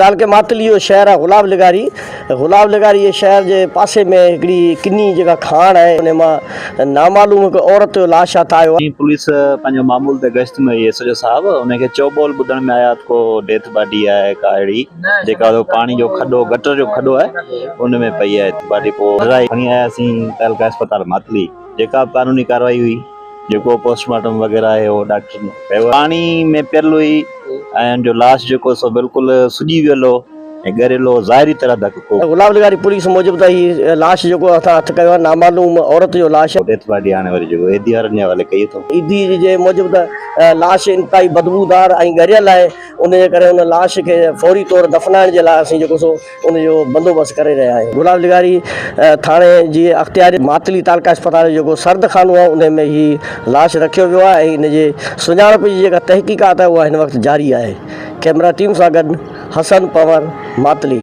تعلقي ماتلي جو شهر آهي غلاب لغاري. غلاب لغاري جي شهر جي پاسي ۾ هڪڙي ڪني جيڪا کاڻ آهي ان مان نامعلوم هڪ عورت جو لاش هٿ آيو آهي. پوليس پنهنجو معمول تي گشت ۾ هئي ايس ايڇ او صاحب ان کي چئوٻول ٻڌڻ ۾ آيا ته ڪو ڊيٿ باڊي آهي ڪا اهڙي جيڪا پاڻي جو کڏو گٽر جو کڏو آهي ان ۾ پئي آهي باڊي پوء کڻي آياسين تعلقه اسپتال ماتلي جيڪا به قانوني ڪارروائي هئي جيڪو پوسٽ مارٽم وغيره آهي اهو ڊاڪٽر ڪيو آهي. پاڻي ۾ پيل هئي ۽ ان جو لاش جيڪو سو بلڪل سڄي ويل هو ۽ ڳريل هو ظاهري طرح ڌڪ ڪو. غلام لغاري پوليس موجب ته هي لاش جيڪو اسان هٿ ڪيو آهي نامعلوم عورت جو لاش. ڊيٿ باڊي هاڻي وري جيڪو ايڌي وارن جي حوالي ڪئي اٿئون. ايڌي جي موجب ته لاش انتهائي بدبودار ۽ ڳريل آهي ان جي ڪري ان لاش کي فوري طور دفنائڻ جي لاء اسين جيڪو سو ان جو بندوبست ڪري رهيا آهيون. گلاب لغاري ٿاڻي جي اختياري ماتلي تعلقه اسپتال جو جيڪو سرد خانو آهي ان ۾ هي لاش رکيو ويو آهي ۽ ان جي سڃاڻپ جي جيڪا تحقيقات آهي اها هن وقت جاري آهي. ڪئميرا ٽيم سان گڏ حسن پنور ماتلي.